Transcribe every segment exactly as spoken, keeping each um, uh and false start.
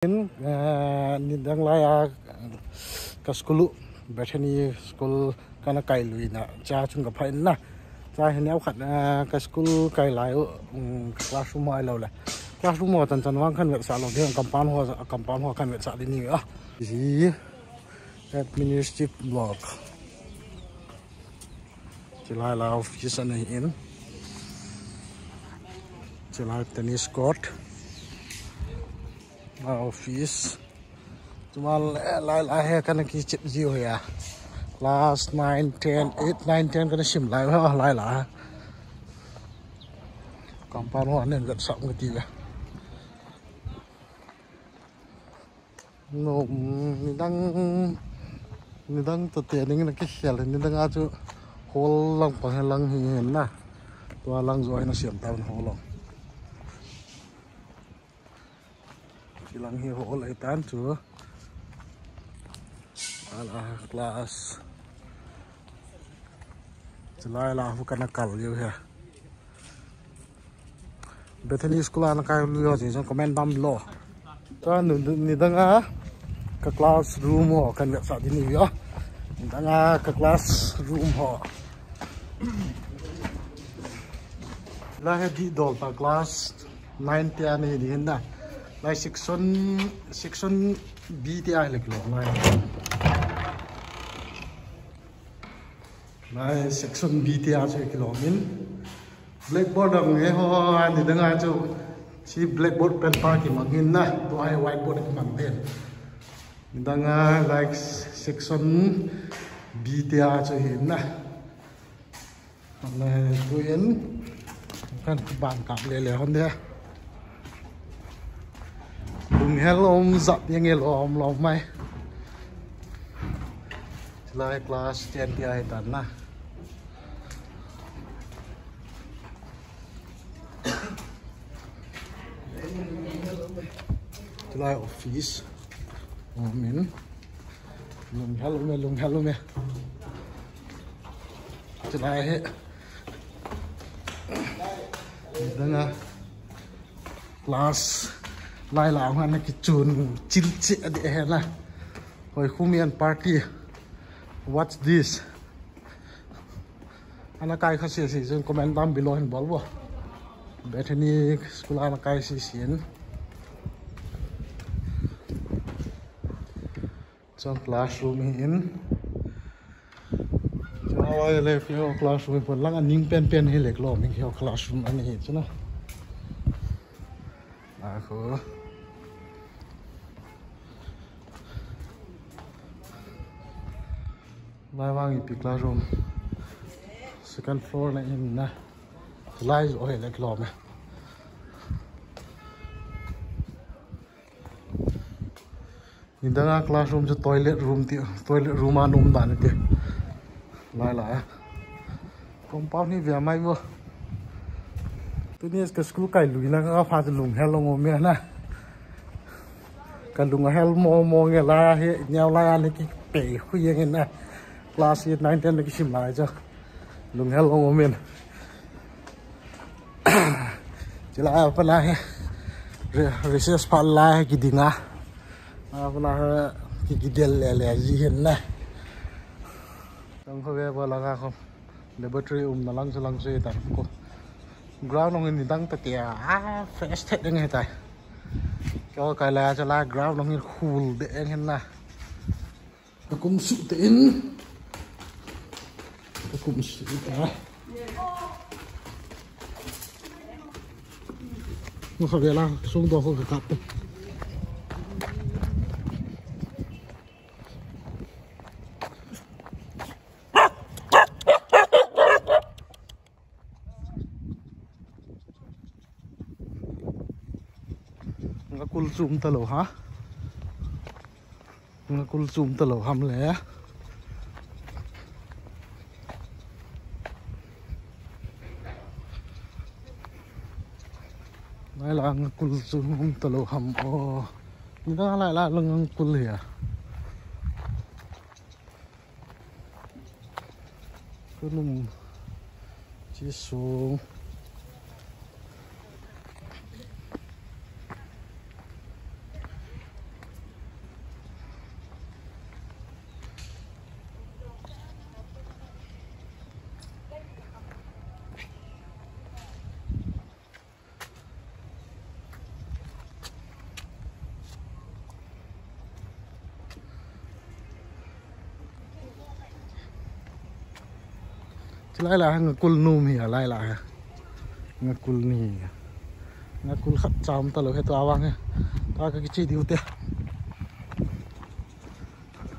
In, eh, nidang lai a, ka school u, Bethany School kana kai lui na, cha chung ka pha in na. Cha hi neo khat, eh, ka school kai lai u, um, ka classroom ho ai lo le. Classroom ho chan chan vang kan vetsah lo ding, compound ho, compound ho kan vetsah ding ni a. Hi administrative block. Chilai la office ana hi in. Chilai tennis court. La office. Chuma lai, lai la he kana kichep jiu hi a. Class nine, ten, eight, nine, ten kana sim lai, lai la. Compound ho anen vetsah nge ti ve. No, nidang, nidang to te ding na kikhel, nidang a chu hall lang pang lang hi hin na. Tua lang jo hi na siam ta hall lang. Chi lang hi hall ai tan chu. Ala class. Chilai la hu kana kal liu hi. Bethany School ana kai lui ho jeng jong comment down below. Ka nu, nu, nidang a ka classroom ho kan vetsah ding ni ve. Nidang a ka classroom ho. La hi dih dol ta class nine te ana hi ding hin na. Lai section, section B te a hi le kilom lai. Lai section B te a chu kilom in. Blackboard ang he ho, nidang a chu. Chi blackboard pen pa kimang hin na. Tua hi whiteboard kimang den. Nidang a like section B te a chu hin na. Ana tuin kan ban kap le le hon de. Lunghel um jat yang el um lom mai. Chilai class ten te a hi tan na. Chilai office. Um in. Lunghel um e, lunghel um e. Chilai hi. Dang a class lai la hung ana kichun chil chi a di he na. Hoi khumi an party. What's this? Ana kai kha si si jun comment down below hin bol bo. Bethany school ana kai si si in. Chang classroom hi in. Chang lai le keiho classroom hi pon lang aning pen pen hi le klom hi keiho classroom ani hi chu na. A ko. Lai vang ipi classroom. Second floor na in na. Lai jo hi le klom e. Nidang a classroom chu toilet room ti, toilet room a nom dan ti. Lai lai. Compound hi via mai vo. Tuni ka school kai lui na ka pha chu lunghel ong um e na. Ka lunghel mo mo nge lai hi, neo lai a ni ki pe khu yeng na. Class eight, nine, ten ni ki sim lai chu. Lunghel ong um in. Chilai a pana hi. Re-, recess pha lai hi kiding a. A pana hi ki, kidel le le ji hin na. Tang kho ve ba la ka kho. Laboratory um na lang chu lang chu ta ko. Ground ong nidang ta tia. A fresh thet ding hi tai. Keiho kai lai chu la ground ong khul de eng hin na. Ka kum suh te in. Ka kum suh ta. Nga kha vela sung do ko ka kap. Nga kul chum ta lo ha. Nga kul chum ta lo ham le. Lai la nga kul chum ta lo ham o. Ni da lai la nga kul ya. Kunum chi sung. Lai la ha ngakul num hi a, lai la ha. Ngakul ni. Ngakul khat cham ta lo he to awang he. Ta ka kichi diu te.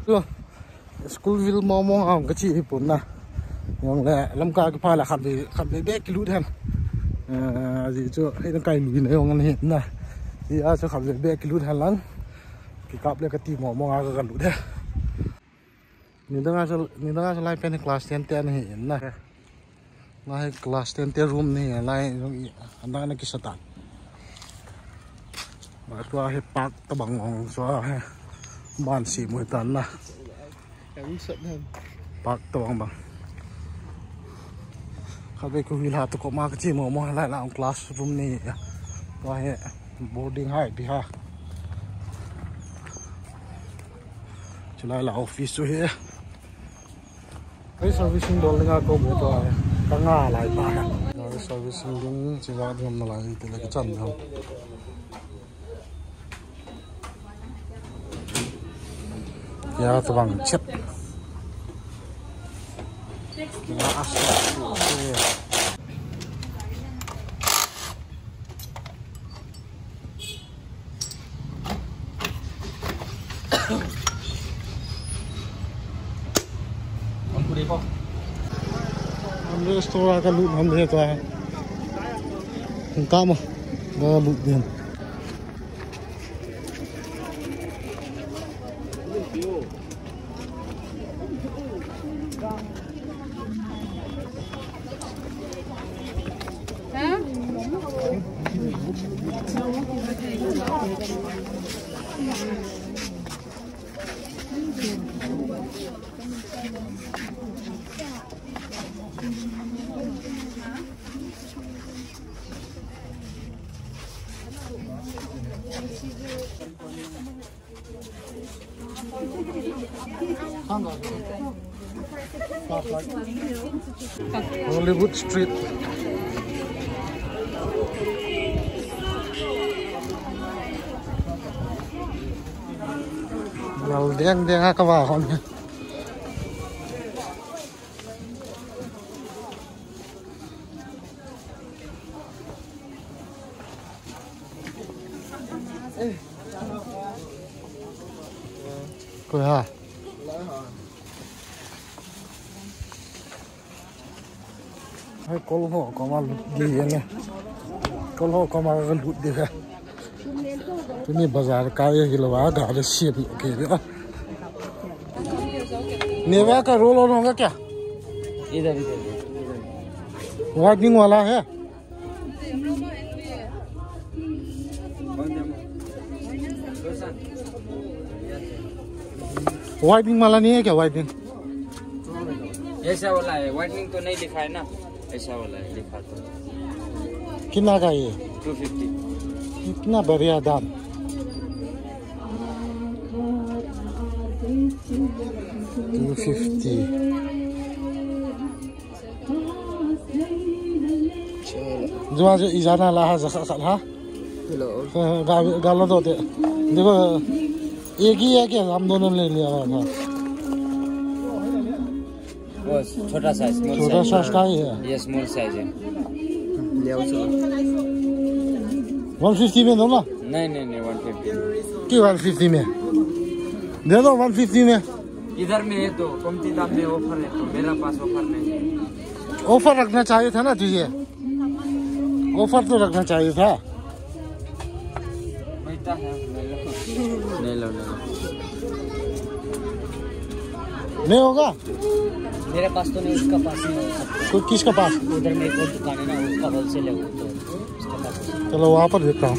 Lo. School vil mo mo ang kachi hi pun na. Yong le lam ka ki pha la khat ve, khat ve be ki lut hen. Eh, aji chu he na kai lu na yong an he na. Hi a chu khat ve be ki lut hen lang. Ki kap le ka ti mo mo nga ka lut he. Ni dang a chu, ni dang a chu lai pen class ten te an he na. Lai class ten te room ni lai, anang na kisa tan. Ba tua hi park tabang ong so hi. Ban si mu tan na. Park tabang bang. Kha be ku hi la to ko ma ka chi mo mo lai la classroom ni. Tua hi boarding hai pi ha. Chulai la office chu hi. Gari servicing dol dinga ko mo to ai. Ka nga lai pa. Gari servicing ding chi ga ding na lai te le ka chan ding. Ya to bang chet. Ya as. Hande store ka lut hande to. Hung kama. Ka lut din. Hollywood Street. Lal deng deng a ka va hon. Koi ha. Hai kol ho koma lut di ne. Kol ho koma lut di ha. Tuni bazar ka ye hi lo wa ga de siam ke de. Neva ka roll on hoga kya? Idhar, idhar, idhar. Whitening wala hai? Whitening wala nahi hai kya, whitening? ऐसा वाला है, वाइटनिंग तो नहीं लिखा है ना, ऐसा वाला है, लिखा तो। कितना का ये? Two fifty. इतना बढ़िया दाम। Two fifty. जो आज इजाना ला है, जैसा सा, हाँ? हेलो। हाँ, गा-, गालो तो ते। देखो, एक ही है क्या? हम दोनों ने लिया हुआ था। वो छोटा साइज, स्मॉल छोटा साइज। साइज का ही है। ये स्मॉल साइज है। ले आओ, चलो। वन फिफ्टी में दो ना। नहीं, नहीं, नहीं, वन फिफ्टी में। क्यों वन फिफ्टी में? दे दो वन फिफ्टी में। इधर में है तो कमती दाम में ऑफर है, तो मेरा पास ऑफर नहीं है। ऑफर रखना चाहिए था ना तुझे, ऑफर तो रखना चाहिए था। नहीं लो, नहीं लो। नहीं होगा? मेरे पास तो नहीं, उसका पास नहीं हो सकता। तो किसका पास? उधर में एक और दुकान है ना, उसका होलसेल है वो, तो उसका पास। चलो, वहाँ पर देखता हूँ।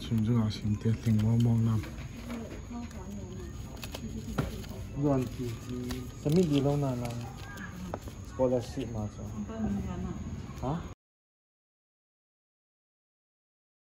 Chunjung a sim te ting mong mong nam. Yuan ti, ti. Sami di lo na na. Scholarship ma so. Ha?